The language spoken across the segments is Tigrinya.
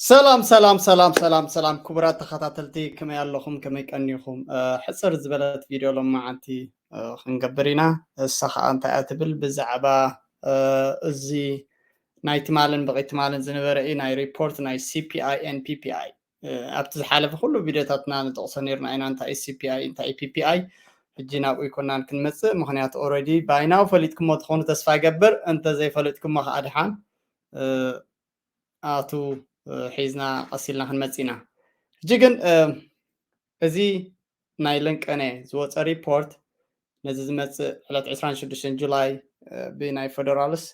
ሰላም ሰላም ሰላም ሰላም ሰላም፣ ክቡራት ተኸታተልቲ፣ ከመይ ኣለኹም? ከመይ ቀኒኹም? ሕፅር ዝበለት ቪድዮ ሎማዓንቲ ክንገብር ኢና። እሳ ከዓ እንታይ እያ ትብል? ብዛዕባ እዚ ናይ ትማልን በቒ ትማልን ዝነበረ እዩ፣ ናይ ሪፖርት ናይ C P I and P P I። ኣብቲ ዝሓለፈ ኩሉ ቪድዮታትና ንጠቕሶ ነርና ኢና፣ እንታይ C P I እንታይ P P I። ሕጂ ናብኡ ይኮናን ክንመፅእ፣ ምክንያቱ already by now ፈሊጥኩሞ ትኾኑ ተስፋ ይገብር። እንተ ዘይፈሊጥኩሞ ከዓ ድሓን ኣቱ ሒዝና ቀስ ኢልና ክንመፅእ ኢና። ሕጂ ግን እዚ ናይ ለንቀነ ዝወፀ ሪፖርት፣ ነዚ ዝመፅእ ዕለት ዕስራን ሽዱሽተን ጁላይ ብናይ ፌደራልስ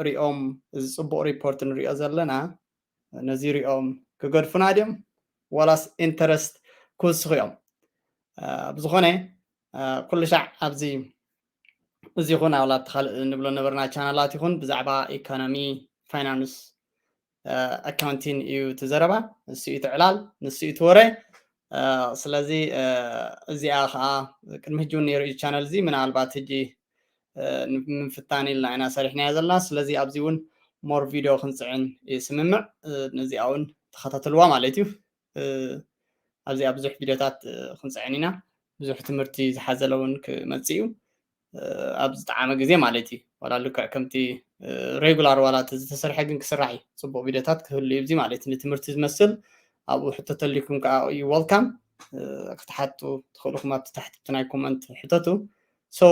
ሪኦም፣ እዚ ፅቡቕ ሪፖርት ንሪኦ ዘለና፣ ነዚ ሪኦም ክገድፉና ድዮም ዋላስ ኢንተረስት ክውስኹ እዮም? ብዝኾነ ኩሉ ሻዕ ኣብዚ እዚ ይኹን ኣብ ላብቲ ካልእ ንብሎ ነበርና ቻናላት ይኹን ብዛዕባ ኢኮኖሚ፣ ፋይናንስ፣ ኣካውንቲን እዩ እቲ ዘረባ። ንሱ እዩ እቲ ዕላል፣ ንሱ እዩ እቲ ወረ። ስለዚ እዚኣ ከዓ ቅድሚ ሕጂ እውን ነይሩ እዩ ቻነል እዚ፣ ምናልባት ሕጂ ንምፍታን ኢልና ኢና ሰሪሕናዮ ዘለና። ስለዚ ኣብዚ እውን ሞር ቪድዮ ክንፅዕን ይስምምዕ። ነዚኣ እውን ተኸታተልዋ ማለት እዩ። ኣብዚኣ ብዙሕ ቪድዮታት ክንፅዕን ኢና። ብዙሕ ትምህርቲ ዝሓዘለ እውን ክመፅእ እዩ። ኣብ ዝጠዓመ ግዜ ማለት እዩ። ዋላ ልክዕ ከምቲ ሬጉላር ዋላ እቲ ዝተሰርሐ ግን ክስራሕ እዩ። ፅቡቕ ቪድዮታት ክህሉ እዩ እዚ ማለት እዩ። ንትምህርቲ ዝመስል ኣብኡ ሕቶ ተልይኩም ከዓ እዩ ወልካም ክትሓቱ ትኽእልኹም። ኣብቲ ታሕቲ ናይ ኮመንት ሕተቱ። ሶ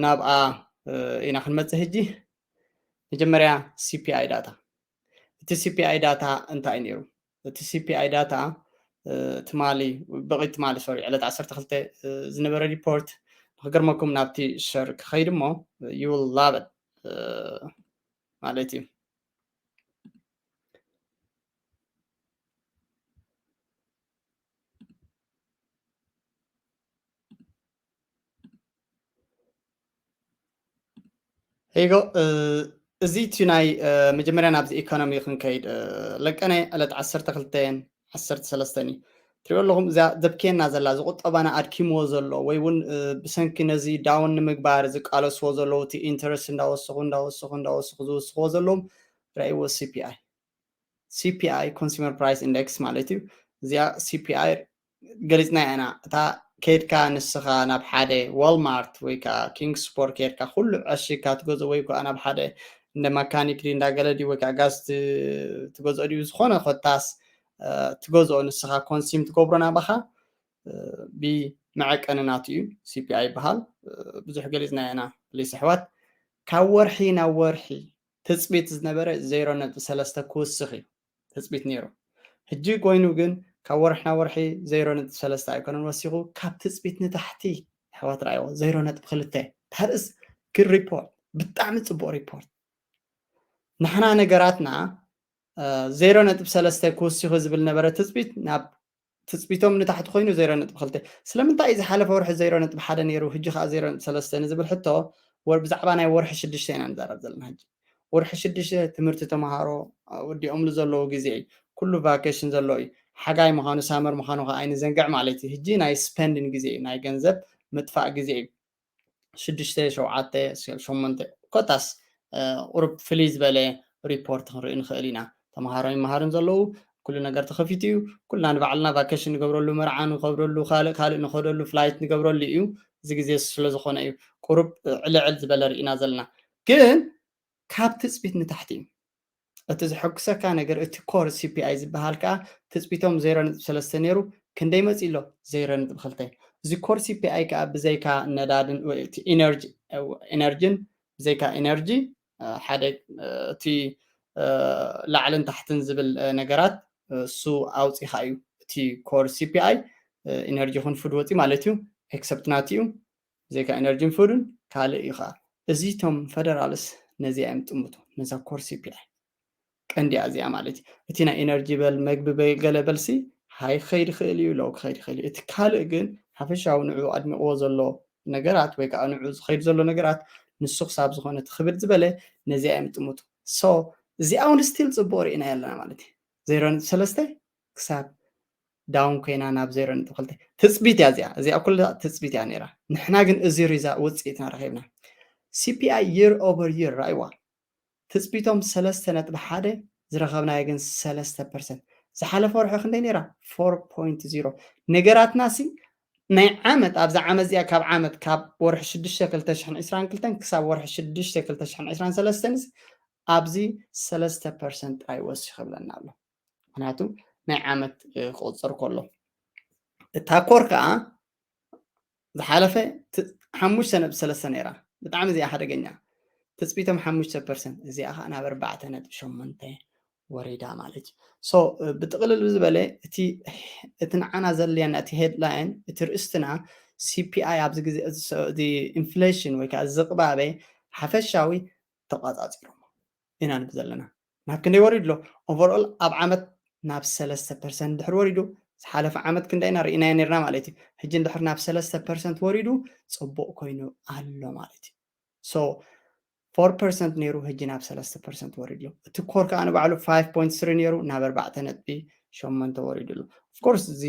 ናብኣ ኢና ክንመፅእ ሕጂ። መጀመርያ C P I ዳታ። እቲ C P I ዳታ እንታይ እዩ ነይሩ? እቲ C P I ዳታ ትማሊ፣ በቒ ትማሊ፣ ሶሪ፣ ዕለት ዓሰርተ ክልተ ዝነበረ ሪፖርት ንክገርመኩም ናብቲ ሸር ክኸይድ እሞ you will love it ማለት እዩ። ሄጎ፣ እዚ እቲ ናይ መጀመርያ ናብዚ ኢኮኖሚ ክንከይድ፣ ለቀነ ዕለት ዓሰርተ ክልተን ዓሰርተ ሰለስተን እዩ። ትሪኦ ኣለኹም፣ እዚኣ ዘብክየና ዘላ፣ ዝቁጠባና ኣድኪምዎ ዘሎ ወይ እውን ብሰንኪ ነዚ ዳውን ንምግባር ዝቃለስዎ ዘለዉ፣ እቲ ኢንተረስት እንዳወሰኹ እንዳወሰኹ እንዳወሰኹ ዝውስኽዎ ዘለዎም፣ ርኣይዎ፣ C P I C P I፣ ኮንሱመር ፕራይስ ኢንደክስ ማለት እዩ። እዚኣ C P I ገሊፅና ኢና። እታ ከይድካ ንስኻ ናብ ሓደ ዋልማርት ወይ ከዓ ኪንግ ስፖር ከይድካ ኩሉ ዕሽካ ትገዝኦ ወይ ከዓ ናብ ሓደ እንደ ማካኒክ ድዩ እንዳገለ ድዩ ወይ ከዓ ጋዝ ትገዝኦ ድዩ፣ ዝኾነ ኮታስ ትገዝኦ ንስኻ ኮንሲም ትገብሮ ናባኻ ብመዐቀኒ ናቱ እዩ፣ C P I ይበሃል። ብዙሕ ገሊፅና ኢና ፕሊስ ኣሕዋት። ካብ ወርሒ ናብ ወርሒ ትፅቢት ዝነበረ ዜሮ ነጥቢ ሰለስተ ክውስኽ እዩ ትፅቢት ነይሩ። ሕጂ ኮይኑ ግን ካብ ወርሒ ናብ ወርሒ ዜሮ ነጥቢ ሰለስተ ኣይኮነን ወሲኹ፣ ካብ ትፅቢት ንታሕቲ ኣሕዋት ረኣይዎ ዜሮ ነጥቢ ክልተ። That is good report፣ ብጣዕሚ ፅቡቕ ሪፖርት። ንሕና ነገራትና ዜሮ ነጥቢ ሰለስተ ክውስኹ ዝብል ነበረ ትፅቢት፣ ናብ ትፅቢቶም ንታሕቲ ኮይኑ ዜሮ ነጥቢ ክልተ። ስለምንታይ እዩ ዝሓለፈ ወርሒ ዜሮ ነጥቢ ሓደ ነይሩ ሕጂ ከዓ ዜሮ ነጥቢ ሰለስተ ንዝብል ሕቶ፣ ወር ብዛዕባ ናይ ወርሒ ሽዱሽተ ኢና ንዛረብ ዘለና። ሕጂ ወርሒ ሽዱሽተ ትምህርቲ ተምሃሮ ወዲኦምሉ ዘለዉ ግዜ እዩ። ኩሉ ቫኬሽን ዘሎ እዩ። ሓጋይ ምዃኑ ሳመር ምዃኑ ከዓ ኣይንዘንግዕ ማለት እዩ። ሕጂ ናይ ስፐንዲን ግዜ እዩ፣ ናይ ገንዘብ ምጥፋእ ግዜ እዩ። ሽዱሽተ፣ ሸውዓተ፣ ሸሞንተ ኮታስ ቁሩብ ፍልይ ዝበለ ሪፖርት ክንርኢ ንኽእል ኢና። ተምሃሮ ይመሃርን ዘለዉ፣ ኩሉ ነገር ተኸፊቱ እዩ። ኩልና ንባዕልና ቫኬሽን ንገብረሉ፣ መርዓ ንኸብረሉ፣ ካልእ ካልእ ንኸደሉ፣ ፍላይት ንገብረሉ እዩ። እዚ ግዜ ስለ ዝኾነ እዩ ቁሩብ ዕልዕል ዝበለ ርኢና ዘለና። ግን ካብ ትፅቢት ንታሕቲ እዩ። እቲ ዘሐጉሰካ ነገር እቲ ኮር C P I ዝበሃል ከዓ ትፅቢቶም ዜሮ ነጥቢ ሰለስተ ነይሩ፣ ክንደይ መፂ ኣሎ? ዜሮ ነጥቢ ክልተ። እዚ ኮር C P I ከዓ ብዘይካ ነዳድን ወይ እቲ ኢነርጂ፣ ኢነርጂን ብዘይካ ኢነርጂ ሓደ እቲ ላዕልን ታሕትን ዝብል ነገራት እሱ ኣውፂኻ እዩ እቲ ኮር C P I። ኢነርጂ ይኹን ፉድ ወፂ ማለት እዩ፣ ኤክሰፕት ናት እዩ። ብዘይካ ኢነርጂን ፉድን ካልእ እዩ ከዓ። እዚቶም ፈደራልስ ነዚኣ እዮም ጥምቱ፣ ነዛ ኮር C P I ቀንዲያ እዚኣ ማለት እዩ። እቲ ናይ ኢነርጂ በል፣ መግቢ በል፣ ገለ በልሲ ሃይ ክኸይድ ይኽእል እዩ፣ ሎው ክኸይድ ይኽእል እዩ። እቲ ካልእ ግን ሓፈሻዊ ንዑ ኣድሚቕዎ ዘሎ ነገራት ወይ ከዓ ንዑ ዝኸይድ ዘሎ ነገራት ንሱ ክሳብ ዝኾነ ትኽብል ዝበለ ነዚኣ እዮም ጥምቱ። ሶ እዚኣ እውን ስቲል ፅቡቕ ርኢና ኣለና ማለት እዩ። ዜሮ ነጥቢ ሰለስተ ክሳብ ዳውን ኮይና ናብ ዜሮ ነጥቢ ክልተ። ትፅቢት እያ እዚኣ፣ እዚኣ ኩላ ትፅቢት እያ ነይራ። ንሕና ግን እዚ ሪዛ ውፅኢትና ረኺብና። C P I year over year ራእይዋ፣ ትፅቢቶም ሰለስተ ነጥቢ ሓደ፣ ዝረኸብናዮ ግን ሰለስተ ፐርሰንት። ዝሓለፈ ወርሒ ክንደይ ነይራ? ፎር ፖይንት ዜሮ። ነገራትና ሲ ናይ ዓመት፣ ኣብዛ ዓመት እዚኣ ካብ ዓመት፣ ካብ ወርሒ ሽዱሽተ ክልተ ሽሕን ዕስራን ክልተን ክሳብ ወርሒ ሽዱሽተ ክልተ ሽሕን ዕስራን ሰለስተን ሲ ኣብዚ ሰለስተ ፐርሰንት ጥራይ ወሲኹ ይብለና ኣሎ። ምክንያቱ ናይ ዓመት ክቁፅር ከሎ፣ እታ ኮር ከዓ ዝሓለፈ ሓሙሽተ ነጥቢ ሰለስተ ነይራ። ብጣዕሚ እዚኣ ሓደገኛ። ትፅቢቶም ሓሙሽተ ፐርሰንት፣ እዚኣ ከዓ ናብ ኣርባዕተ ነጥቢ ሸሞንተ ወሪዳ ማለት እዩ። ሶ ብጥቕልል ዝበለ እቲ እቲ ንዓና ዘድልየና እቲ ሄድላይን፣ እቲ ርእስትና፣ C P I ኣብዚ ግዜ ኢንፍሌሽን ወይ ከዓ ዝቕባበ ሓፈሻዊ ተቋፃፂሮም ኢና ንብል ዘለና። ናብ ክንደይ ወሪዱ ኣሎ? ኦቨርኦል ኣብ ዓመት ናብ ሰለስተ ፐርሰንት ድሕር ወሪዱ፣ ዝሓለፈ ዓመት ክንደይና ርኢናዮ ነርና ማለት እዩ። ሕጂ እንድሕር ናብ ሰለስተ ፐርሰንት ወሪዱ፣ ፅቡቕ ኮይኑ ኣሎ ማለት እዩ። ሶ ፎር ፐርሰንት ነይሩ፣ ሕጂ ናብ ሰለስተ ፐርሰንት ወሪዱ ኣሎ። እቲ ኮር ከዓ ንባዕሉ ፋይቭ ፖይንት ስሪ ነይሩ፣ ናብ ኣርባዕተ ነጥቢ ሸሞንተ ወሪዱ ኣሎ። ኦፍኮርስ እዚ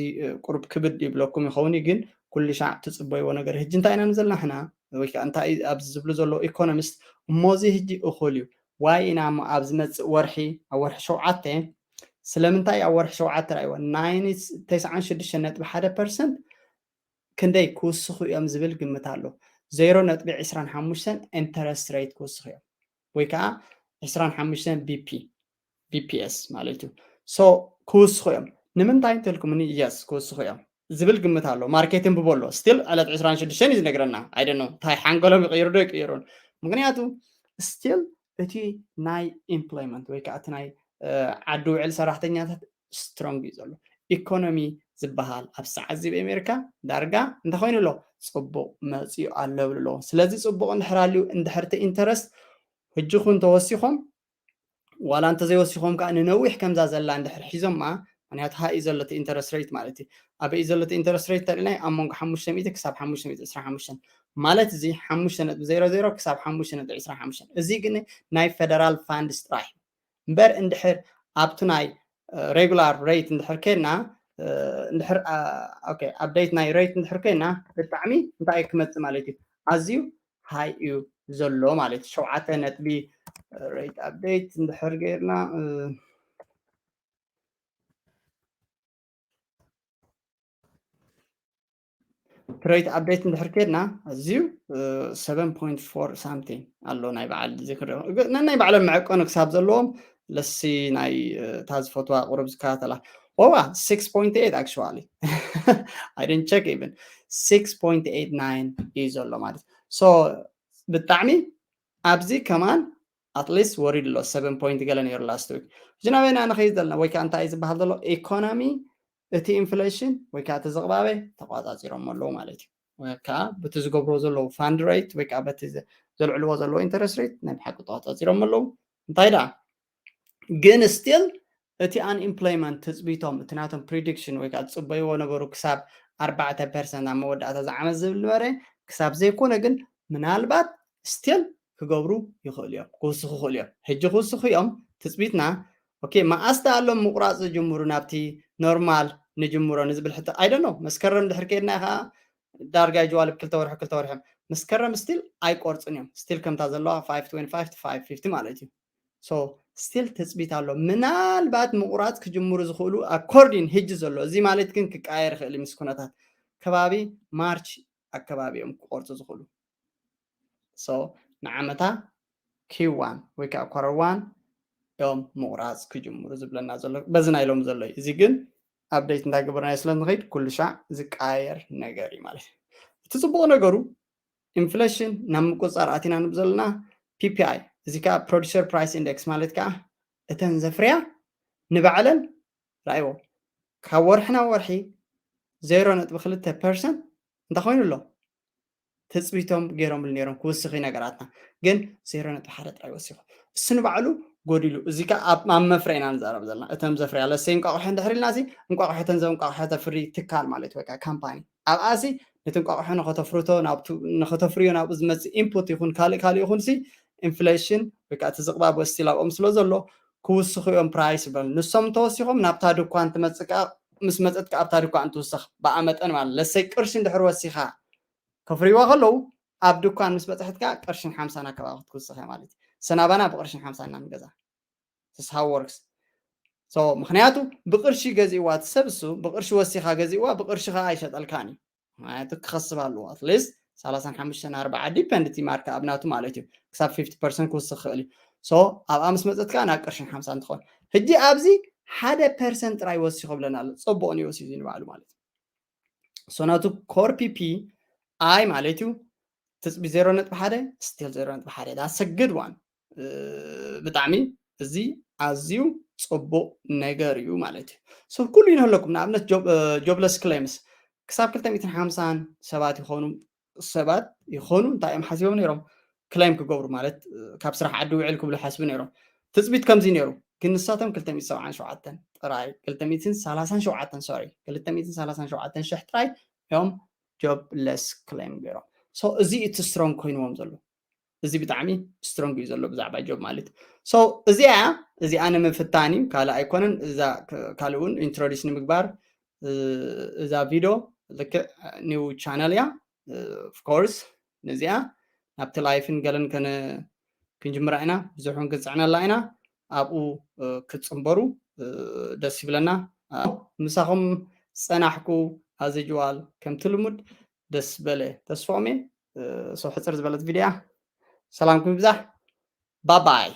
ቁሩብ ክብድ ይብለኩም ይኸውን እዩ፣ ግን ኩሉ ሻዕ ትፅበይዎ ነገር። ሕጂ እንታይ ኢና ንዘልና ሕና ወይ ከዓ እንታይ ኣብዚ ዝብሉ ዘለዉ ኢኮኖሚስት? እሞ እዚ ሕጂ እኹል እዩ። ዋይ ኢና እሞ ኣብ ዝመፅእ ወርሒ፣ ኣብ ወርሒ ሸውዓተ፣ ስለምንታይ ኣብ ወርሒ ሸውዓተ ራእይዎ? ናይ ተስዓን ሽዱሽተን ነጥቢ ሓደ ፐርሰንት ክንደይ ክውስኹ እዮም ዝብል ግምት ኣሎ። ዜሮ ነጥቢ ዕስራን ሓሙሽተን ኢንተረስት ሬት ክውስኹ እዮም፣ ወይ ከዓ ዕስራን ሓሙሽተን ቢፒ፣ ቢፒኤስ ማለት እዩ። ሶ ክውስኹ እዮም። ንምንታይ እንተልኩምኒ፣ የስ ክውስኹ እዮም ዝብል ግምት ኣሎ። ማርኬት እንብቦ ኣሎ። ስቲል ዕለት ዕስራን ሽዱሽተን እዩ ዝነግረና። I don't know እንታይ ሓንጎሎም ይቕይሩ ዶ ይቅይሩን። ምክንያቱ ስቲል እቲ ናይ ኢምፕሎይመንት ወይ ከዓ እቲ ናይ ዓዲ ውዕል ሰራሕተኛታት ስትሮንግ እዩ ዘሎ። ኢኮኖሚ ዝበሃል ኣብ ሰዓት እዚ ኣሜሪካ ዳርጋ እንታይ ኮይኑ ኣሎ? ፅቡቕ መፅዩ ኣሎ ይብሉ ኣለዎ። ስለዚ ፅቡቕ እንድሕር ኣልዩ፣ እንድሕር እቲ ኢንተረስት ሕጂ ኩን ተወሲኾም ዋላ እንተዘይወሲኾም ከዓ ንነዊሕ ከምዛ ዘላ እንድሕር ሒዞማ፣ ምክንያቱ ሃይ እዩ ዘሎ እቲ ኢንተረስት ሬት ማለት እዩ። ኣበይ እዩ ዘሎ እቲ ኢንተረስት ሬት ተሪእናይ? ኣብ መንጎ ሓሙሽተ ሚእቲ ክሳብ ሓሙሽተ ሚእቲ ዕስራን ሓሙሽተን ማለት እዚ ሓሙሽተ ነጥቢ ዜሮ ዜሮ ክሳብ ሓሙሽተ ነጥቢ ዕስራን ሓሙሽተን። እዚ ግን ናይ ፌደራል ፋንድስ ጥራሕ እዩ እምበር፣ እንድሕር ኣብቲ ናይ ሬጉላር ሬት እንድሕር ከድና፣ እንድሕር ኣፕዴት ናይ ሬት እንድሕር ከድና፣ ብጣዕሚ እንታይ ክመፅእ ማለት እዩ? ኣዝዩ ሃይ እዩ ዘሎ ማለት እዩ። ሸውዓተ ነጥቢ ሬት ኣፕዴት እንድሕር ገይርና፣ ሬት ኣፕዴት እንድሕር ከድና፣ ኣዝዩ ሰቨን ፖይንት ፎር ሳምቲንግ ኣሎ። ናይ በዓል ዝክር ናይ ባዕሎም መዕቀኑ ክሳብ ዘለዎም ለሲ ናይ እታ ዝፈትዋ ቁሩብ ዝከታተላ። ወዋ፣ ሲክስ ፖይንት ኤይት actually I didn't check even፣ ሲክስ ፖይንት ኤይት ናይን እዩ ዘሎ ማለት። ሶ ብጣዕሚ ኣብዚ ከማን ኣትሊስት ወሪዱ ኣሎ፣ ሰቨን ፖይንት ገለ ነይሩ ላስት ዊክ። ሕጂ ናበይና ንኸይድ ዘለና? ወይ ከዓ እንታይ እዩ ዝበሃል ዘሎ? ኢኮኖሚ እቲ ኢንፍሌሽን ወይ ከዓ እቲ ዝቕባበ ተቋፃፂሮም ኣለዉ ማለት እዩ። ወይ ከዓ በቲ ዝገብሮ ዘለዉ ፋንድ ሬት ወይ ከዓ በቲ ዘልዕልዎ ዘለዉ ኢንተረስት ሬት ናይ ብሓቂ ተቋፃፂሮም ኣለዉ። እንታይ ደኣ ግን ስቲል እቲ ኣንኢምፕሎይመንት ትፅቢቶም፣ እቲ ናቶም ፕሪዲክሽን ወይ ከዓ ዝፅበይዎ ነበሩ ክሳብ ኣርባዕተ ፐርሰንት ኣብ መወዳእታ ዝዓመት ዝብል ነበረ። ክሳብ ዘይኮነ ግን ምናልባት ስቲል ክገብሩ ይኽእሉ እዮም፣ ክውስኹ ይኽእሉ እዮም። ሕጂ ክውስኹ እዮም ትፅቢትና። ኦኬ፣ መኣስ ደኣ ኣሎም ምቁራፅ ዝጅምሩ ናብቲ ኖርማል ንጅምሮ ንዝብል ሕቶ? I don't know። መስከረም ድሕር ከይድና ከዓ ዳርጋ ይጅዋልብ ክልተ ወርሒ፣ ክልተ ወርሒ እዮም። መስከረም ስቲል ኣይቆርፅን እዮም። ስቲል ከምታ ዘለዋ ፋይቭ ትወንቲ ፋይቭ ቱ ፋይቭ ፊፍቲ ማለት እዩ። ሶ ስቲል ትፅቢት ኣሎ። ምናልባት ምቁራፅ ክጅምሩ ዝኽእሉ ኣኮርዲን ሕጂ ዘሎ፣ እዚ ማለት ግን ክቀያየር ይኽእል እዩ ምስ ኩነታት። ከባቢ ማርች ኣከባቢ እዮም ክቆርፁ ዝኽእሉ። ሶ ንዓመታ ኪው ዋን ወይ ከዓ ኳረር ዋን እዮም ምቁራፅ ክጅምሩ ዝብለና ዘሎ በዚ ናይ ሎሚ ዘሎ እዩ። እዚ ግን ኣፕዴት እንዳገበርናዮ ስለ ንኸይድ ኩሉ ሻዕ ዝቀያየር ነገር እዩ ማለት እዩ። እቲ ፅቡቕ ነገሩ ኢንፍሌሽን ናብ ምቁፅፃር ኣቲና ንብል ዘለና ፒ ፒ ኣይ፣ እዚ ከዓ ፕሮዲሰር ፕራይስ ኢንዴክስ ማለት ከዓ እተን ዘፍርያ ንባዕለን ራእይዎ ካብ ወርሒ ናብ ወርሒ ዜሮ ነጥቢ ክልተ ፐርሰንት እንታይ ኮይኑ ኣሎ? ትፅቢቶም ገይሮምሉ ነይሮም ክውስኺ ነገራትና፣ ግን ዜሮ ነጥቢ ሓደ ጥራይ ወሲኹ። እሱ ንባዕሉ ጎዲሉ። እዚ ከዓ ኣብ ኣብ መፍረ ኢና ንዛረብ ዘለና። እተን ዘፍርያ ለሰይ እንቋቑሖ እንድሕር ኢልና ሲ እንቋቑሖ፣ እተን ዘብ እንቋቑሖ ተፍሪ ትካል ማለት ወይ ከዓ ካምፓኒ ኣብኣ ሲ ነቲ እንቋቑሖ ንኸተፍርቶ ናብቱ ንኸተፍርዮ ናብኡ ዝመፅእ ኢንፑት ይኹን ካልእ ካልእ ይኹን ሲ ኢንፍሌሽን ወይ ከዓ እቲ ዝቕባብ ወስቲል ኣብኦም ስለ ዘሎ ክውስኹ እዮም ፕራይስ ይበል። ንሶም እንተወሲኾም ናብታ ድኳን ትመፅእ ከዓ ምስ መፀት ከኣ ኣብታ ድኳን ትውሰኽ ብኣ መጠን ማለት ለሰይ ቅርሺ እንድሕር ወሲኻ ከፍርይዋ ከለዉ ኣብ ድኳን ምስ በፅሐት ከኣ ቅርሽን ሓምሳን ኣከባቢ ክትውስኽ እያ ማለት እዩ። ሰናባና ብቅርሽን ሓምሳን ኢና ንገዛ። This how works. So ምክንያቱ ብቅርሺ ገዚእዋ እቲ ሰብ እሱ ብቅርሺ ወሲኻ ገዚእዋ ብቅርሺ ከኣ ኣይሸጠልካን እዩ። ምክንያቱ ክኸስብ ኣለዎ። At least ሰላሳን ሓሙሽተን ኣርባዓ depend እቲ ማርክ ኣብናቱ ማለት እዩ። ክሳብ fifty percent ክውስኽ ክእል እዩ። So ኣብኣ ምስ መፀት ከኣ ናብ ቅርሽን ሓምሳን ትኸውን። ሕጂ ኣብዚ ሓደ ፐርሰንት ጥራይ ወሲኹ ብለና ኣሎ። ፅቡቕ ኒወስ እዩ ንባዕሉ ማለት እዩ። So ናቱ core P P I ማለት እዩ ትፅቢ ዜሮ ነጥቢ ሓደ still ዜሮ ነጥቢ ሓደ that's a good one። ብጣዕሚ እዚ ኣዝዩ ፅቡቅ ነገር እዩ ማለት እዩ። So ኩሉ ይንህለኩም ንኣብነት jobless claims ክሳብ ክልተ ሚእትን ሓምሳን ሰባት ይኾኑ ሰባት ይኾኑ እንታይ እዮም ሓሲቦም ነይሮም claim ክገብሩ ማለት ካብ ስራሕ ዓዲ ውዕል ክብሉ ሓስቡ ነይሮም። ትፅቢት ከምዚ ነይሩ ግን ንሳቶም ክልተ ሚእትን ሰብዓን ሸውዓተን ጥራይ ክልተ ሚእትን ሰላሳን ሸውዓተን sorry ክልተ ሚእትን ሰላሳን ሸውዓተን ሽሕ ጥራይ እዮም jobless claim ገይሮም። So እዚ እቲ strong ኮይንዎም ዘሎ እዚ ብጣዕሚ strong እዩ ዘሎ ብዛዕባ job ማለት so እዚኣ እዚኣ ንምፍታን እዩ ካልእ ኣይኮነን። እዛ ካልእ እውን introduce ንምግባር እዛ video ልክዕ new channel እያ። Of course ነዚኣ ናብቲ live ን ገለን ክንጅምራ ኢና ብዙሕ እውን ክንፅዕነላ ኢና። ኣብኡ ክትፅንበሩ ደስ ይብለና። ምሳኹም ዝፀናሕኩ as usual ከምቲ ልሙድ ደስ በለ ተስፎሜ ሰው ሕፅር ዝበለት video ሰላምኩም ይብዛሕ። ባባይ